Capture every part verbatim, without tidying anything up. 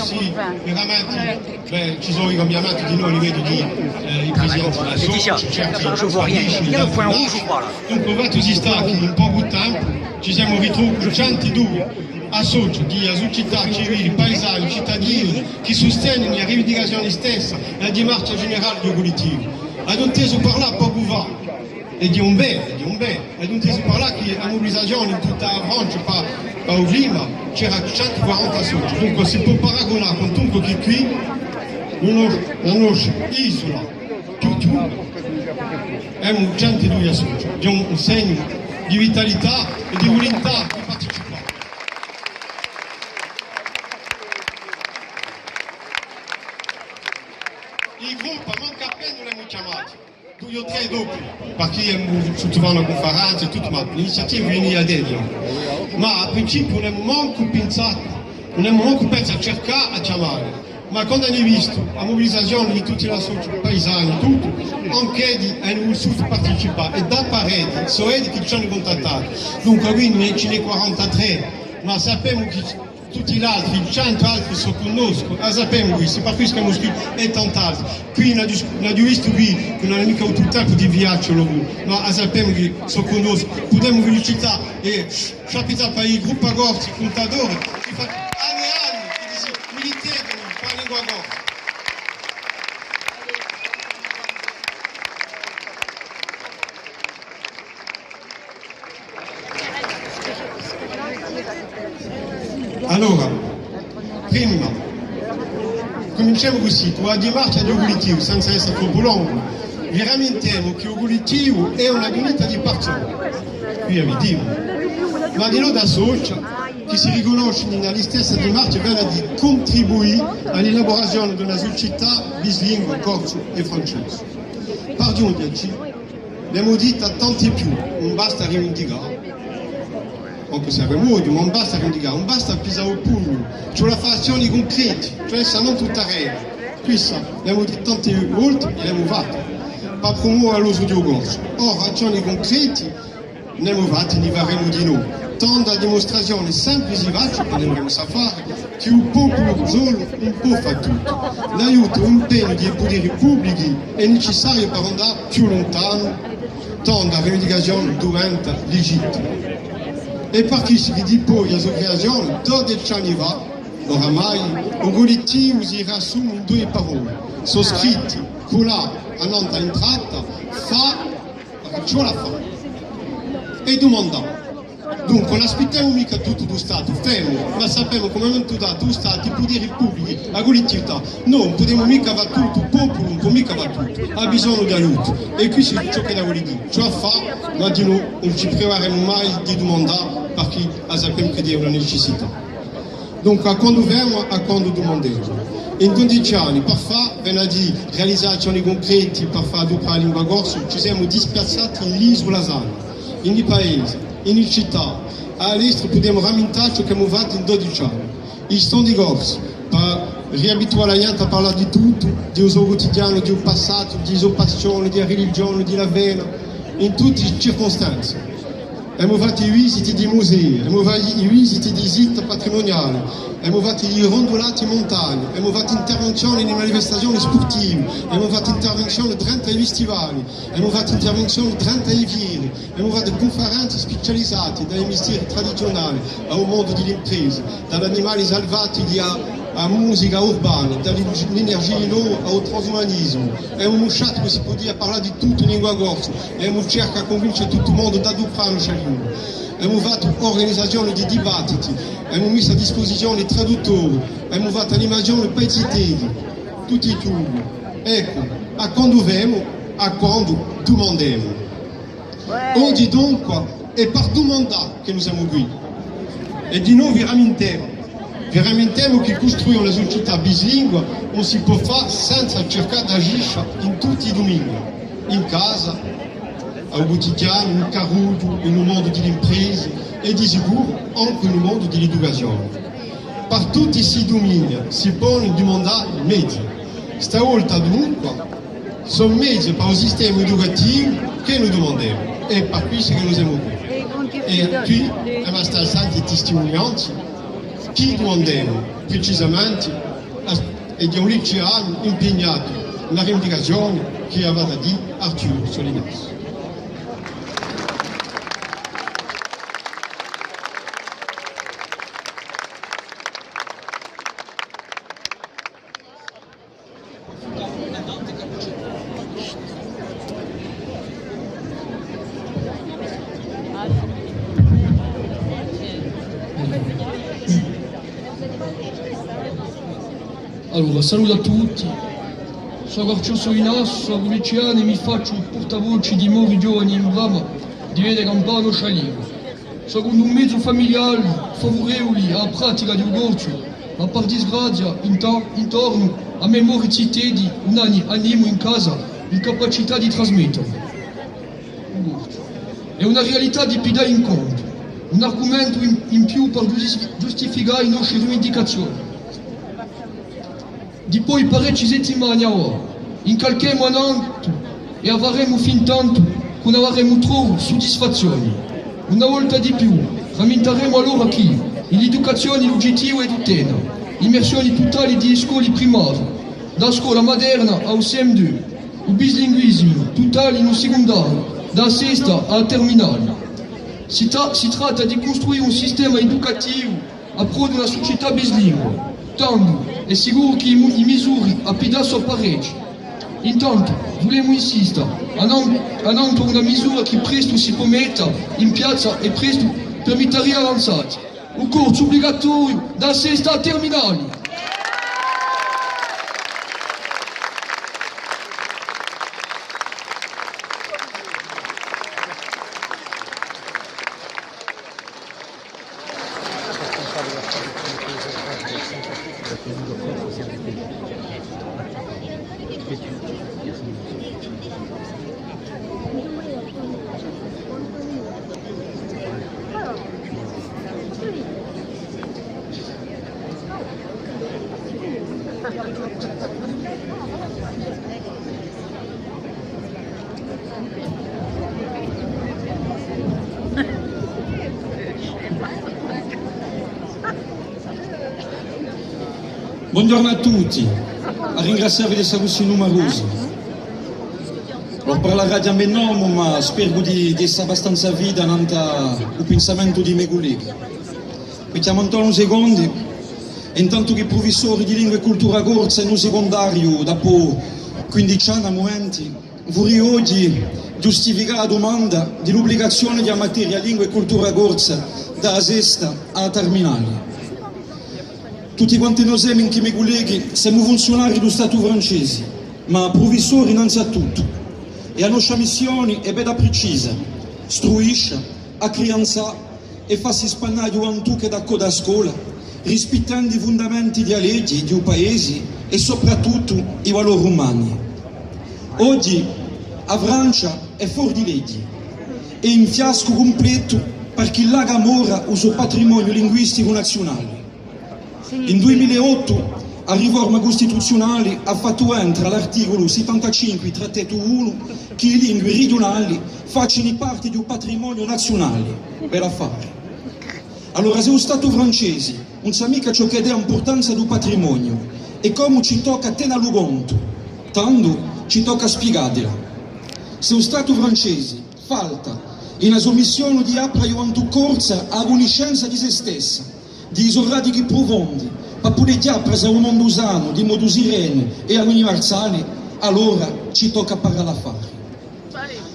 Sì, veramente, bè, ci sò i cambiamenti dinò à livellu di, eh, i presidenti di l'associu, certi spariscenu, altri nascenu. Dunque, u fattu si stà chì in pocu tempu ci semu ritrovati centu dui associ di a sucità civili, paisani, citadini, chì sustenenu a rivindicazioni stessa è a dimarchja generale di u cullettivu. Aghju intesu parlà pocu fà, è di un bè, è di un bè, aghju intesu parlà chì a mubilizazioni in tutta a Francia pà, pà u clima, c'era centu quaranta associ. Dunque, si pò paragunà quantunque chì quì, u nos-, a nostra isula, più, più, emu centu dui associ, hè un, un segnu di vitalità è di vulintà di participà. I gruppi, mancu appena l'emu chjamati, dui o trè dopu, parchì emu suttu à fà una cunferenza è tuttu, ma l'iniziativa vinia da elli. Ma à principiu ùn emu mancu pinsatu, ùn emu mancu pensatu à circà à chjamà. Ma quandu anu vistu a mubilizazioni di tutti l'associ paisani, tuttu, anch'eddi anu vulsutu participà, è da par eddi, sò eddi chì ci anu cuntattatu. Dunque, quì ci n'hè quarantatrè, ma sapemu chì tutti l'altri, centu altri sò cun noscu, a sapemu quì, hè par quì ch'emu scrittu è tant'altri. Quì n'aghju, n'aghju vistu quì, chì ùn anu micca avutu tempu di viaghjà, ma a sapemu chì sò cun noscu. Pudemu felicità è Chapità pà i gruppi corsi, cuntadori, chì fà anni è anni chì si militanu pà a lingua corsa. Allora, prima, cuminciemu cusì, cù a dimarchja di u cullettivu, senza essa troppu longu. Vi ramintemu chì u cullettivu hè una ghjunita di parsoni, quì a vidimu, ma dinò d'associ chì si ricunnoscenu in a listessa dimarchja, vale à dì cuntribuì à l'elaburazione d'una sucità bislingua, corsu è francesu. Par ghjunghjeci, l'emu ditta tantu più, ùn basta à rivindicà, ancu s'è avemu oghje, ma ùn basta à rivindicà, ùn basta à pisà u pugnu, ci vole à fà azzioni cuncreti, cioè, sè nò tutta reda. Quissa l'emu ditta tante volte è l'emu fatta. Pà prumove l'usu di u corsu. Ora, azzioni cuncreti, n'emu fatti, ni faremu dinò. Tandu a dimustrazione simplice, facile, chì n'aviamu à fà, chì u populu solu ùn pò fà tuttu. L'aiutu, l'impegnu di i puteri publichi hè nicissariu per andà più luntanu, tandu a rivindicazione diventa legittima. È par quissu chì dipoi a so creazione, dodeci anni fà, oramai, u cullettivu si riassume in duie parolle. Sò scritti, culà, annantu à intrata, fà, ci vole à fà. È dumandà. Dunque, ùn aspittemu micca tuttu da u Statu, femu, ma sapemu cum'è hè mantutatu u Statu, i puteri publichi, a cullettività. Nò, ùn pudemu micca fà tuttu, u populu ùn pò micca fà tuttu, hà bisognu d'aiutu. È quì ci hè ciò ch'ella voli dì, ci vole à fà, ma dinò ùn ci privaremu mai di dumandà, parchì a sapemu chì hè una nicissità. Dunque, à quandu femu, à quandu dumandemu. In dodeci anni, par fà, vene à dì, realizà azzioni cuncreti, par fà aduprà a lingua corsa, ci semu dispiazzati in l'isula sana, in i paesi, in i cità, à l'estru, pudemu ramintà ciò ch'emu fattu in dodeci anni. I stondi corsi, par riabituà a ghjenti à parlà di tuttu, di u so cutidianu, di u passatu, di i so passioni, di a religioni, di l'avvena, in tutti i circustanzi. Emu fattu i visiti di musei, emu fattu i visiti di siti patrimuniali, emu fattu i rundulati in muntagna, emu fattu intervenzioni in i manifestazioni spurtivi, emu fattu intervenzioni durante i festivali, emu fattu intervenzioni durante i fieri, emu fattu cunferenze specializate da i mistieri tradiziunali à u mondu di l'impresa, da l'animali salvatichi à, à a musica urbana, da l'in-, l'energia nova à u transumanisimu. Emu musciatu chì si pudia parlà di tuttu in lingua corsa, è emu circatu à cunvincia tuttu u mondu d'aduprà a nostra lingua. Emu fattu urganizazioni di dibattiti, emu missu à dispusizioni traduttori, emu fattu animazioni pà i ziteddi, tutti i ghjorni. Eccu, à quandu femu, à quandu dumandemu. Oghje dunque hè par dumandà chì no semu quì. È dinò vi ramintemu, vi ramintemu chì custruì una sucità bislingua ùn si pò fà senza circà d'agiscia in tutti i duminii, in casa, à u cutidianu, in carrughju, in u mondu di l'impresa è di sicuru ancu in u mondu di l'educazione. Par tutti sti duminii si ponu dumandà mezi. Sta volta dunque, sò mezi pà u sistema educativu chì no dumandemu, è par quissu chì no semu quì. È quì emu à stà à sente i tistimunianzi, chì dumandemu precisamenti, è di un liceanu impignatu in a rivindicazione chì avia da dì Arthur Solinas. Allora, salutu à tutti. Sò Arthur Solinas, sò liceanu è mi facciu purtavoce di mori ghjovani in brama di vede campà a noscia lingua. Secondu un mezu familiari favurevuli à a pratica di u corsu, ma par disgrazia, inta-, intornu à mè mori ziteddi, ùn ani animu in casa, incapacità di trasmetta u corsu. Hè una realità di piddà in contu, un argumentu in, in più par ghjus-, ghjustificà i nosci rivindicazioni. Dipoi parechji settimani avà, incalchemu à nantu è a faremu fin tantu ch'ùn avaremu trovu suddisfazioni. Una volta di più, rammintaremu allora chì, in l'educazioni, l'ughjettivu hè d'uttenna immersioni tutali di i scoli primari, da a scola materna à u C M dui, u bislinguisimu tutali in u sicundariu, da a sesta à a terminali. Si tra-, si tratta di custruì un sistema educativu à prò d'una sucità bislingua, tandu hè sicuru chì i mu-, i misuri à piddà sò parechji. Intantu, vulemu insista, annan-, annantu à una misura chì prestu si pò metta in piazza è prestu permittaria avanzati. U corsu ubligatoriu da a sesta à a terminali. Bonghjornu à tutti, à ringrazià vi d'essa cusì numarusi. Allora, parlarà à me nomu, ma spergu di, di essa abbastanza fida nant'à u pinsamentu di i me culleghi. Mi chjamu Antoniu Secondi, è intantu chì prufissori di lingua è cultura corsa in u sicundariu dapoi quindici anni à mumenti, vurria oghji ghjustificà a dumanda di l'ubligazioni di a materia lingua è cultura corsa da a sesta à a terminali. Tutti quanti no semu, incù i me culleghi, semu funziunarii di u Statu francesi, ma prufissori nanzi à tuttu. È a noscia missioni hè bedda pricisa: struiscia, accrianzà, è fassi spannà a ghjuventù chì hè da cò da a scola, rispittendu i fundamenti di a legi, di u paesi è soprattuttu i valori umani. Oghji a Francia hè fora di legi, hè in fiascu cumplettu parchì laca mora u so patrimoniu linguisticu naziunali. In dui mila è ottu, a riforma custituziunali hà fattu entra l'articulu settantacinque, trattatu unu, chì i lingui righjunali facini parti di u patrimoniu naziunali. Bell'affari. Allora, s'è u Statu francesi ùn sà micca ciò ch'ella hè a impurtanza di u patrimoniu è comu ci tocca à tenelu contu, tandu ci tocca à spiegatela. S'è u Statu francesi falta in a so missioni di apra a ghjuventù corsa à a cunniscenza di sè stessa, di i so radichi prufondi, pà pudè ghjapra à u mondu sanu, di modu sirenu è à l'universali, allora ci tocca à parà l'affari.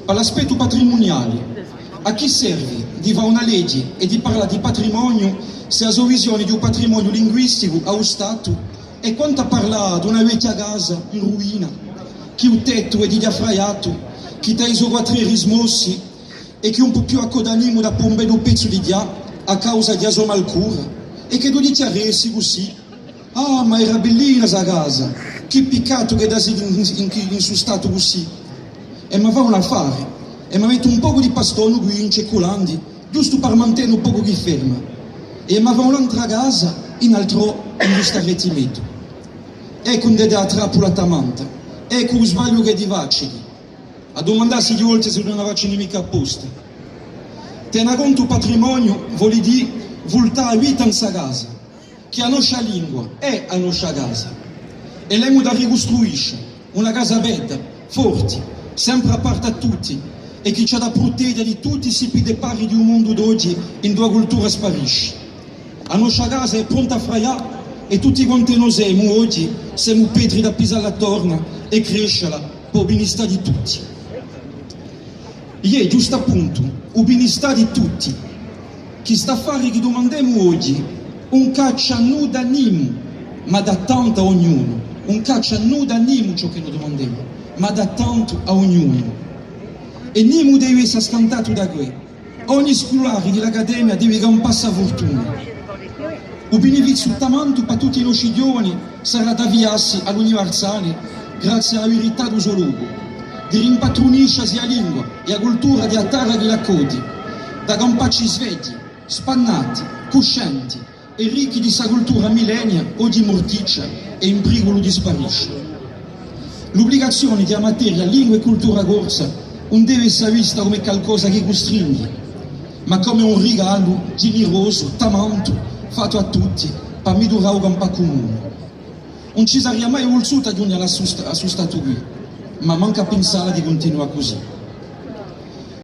Pà l'aspettu patrimuniali, à chì servi di fà una legi è di parlà di patrimoniu s'è a so visioni di u patrimoniu linguisticu à u Statu hè quant'è parlà d'una vechja casa in ruina, chì u tettu hè dighjà fraiatu, chì t'hà i so quattreri smossi, è chì ùn pò più accodà nimu dapoi un beddu pezzu dighjà à causa di a so malcura, è chì tù dichjaressi cusì: Ah, ma era bellina ssa casa, chì piccatu ch'edda sia in, in, in, in stu statu cusì. Emu à fà un affari, emu à metta un pocu di pastonu quì in circulandi, ghjustu par mantena un pocu chì ferma, è emu à fà un'antra casa in altrò induve sta retimeddu. Eccu induve hè a trappula tamanta, eccu u sbagliu ch'eddi facini. À dumandassi di volte s'eddi ùn a facini micca apposta. Tena contu u patrimoniu voli dì vultà a vita in ssa casa. chì a noscia lingua hè a noscia casa, è l'emu da ricustruisce, una casa bedda, forti, sempre aperta à tutti, è chì ci hà da pruteghje di tutti sti pidepari di un mondu d'oghji induva a cultura sparisci. A noscia casa hè pronta à fraià, è tutti quant'è no semu oghji, semu petri da pisalla torna è crescela pà u binistà di tutti. Iè, ghjustappuntu, u binistà di tutti. Chì st'affari chì dumandemu oghji ùn caccia nudda à nimu, ma dà tantu à ognunu. Ùn caccia nudda à nimu ciò chì no dumandemu, ma dà tantu à ognunu. È nimu devi essa scantatu da què. Ogni sculari di l'Accademia devi campà ssa furtuna. U binifiziu tamantu pà tutti i nosci ghjovani sarà d'avviassi à l'universali, grazia à a virità di u so locu, di rimpatrunisciasi a lingua è a cultura di a tarra chì l'accogli, da campacci sveghji, spannati, cuscenti, è ricchi di ssa cultura millennia, oghji murticcia è in priculu di sparisce. L'ubligazioni di a materia lingua è cultura corsa ùn devi essa vista cum'è calcosa chì custringhji, ma cum'è un rigalu ginirosu, tamantu, fattu à tutti, pà midurà u campà cumunu. Ùn ci saria mai vulsutu à ghjunghja à stu st-, à stu statu quì, ma mancu à pinsalla di cuntinuà cusì.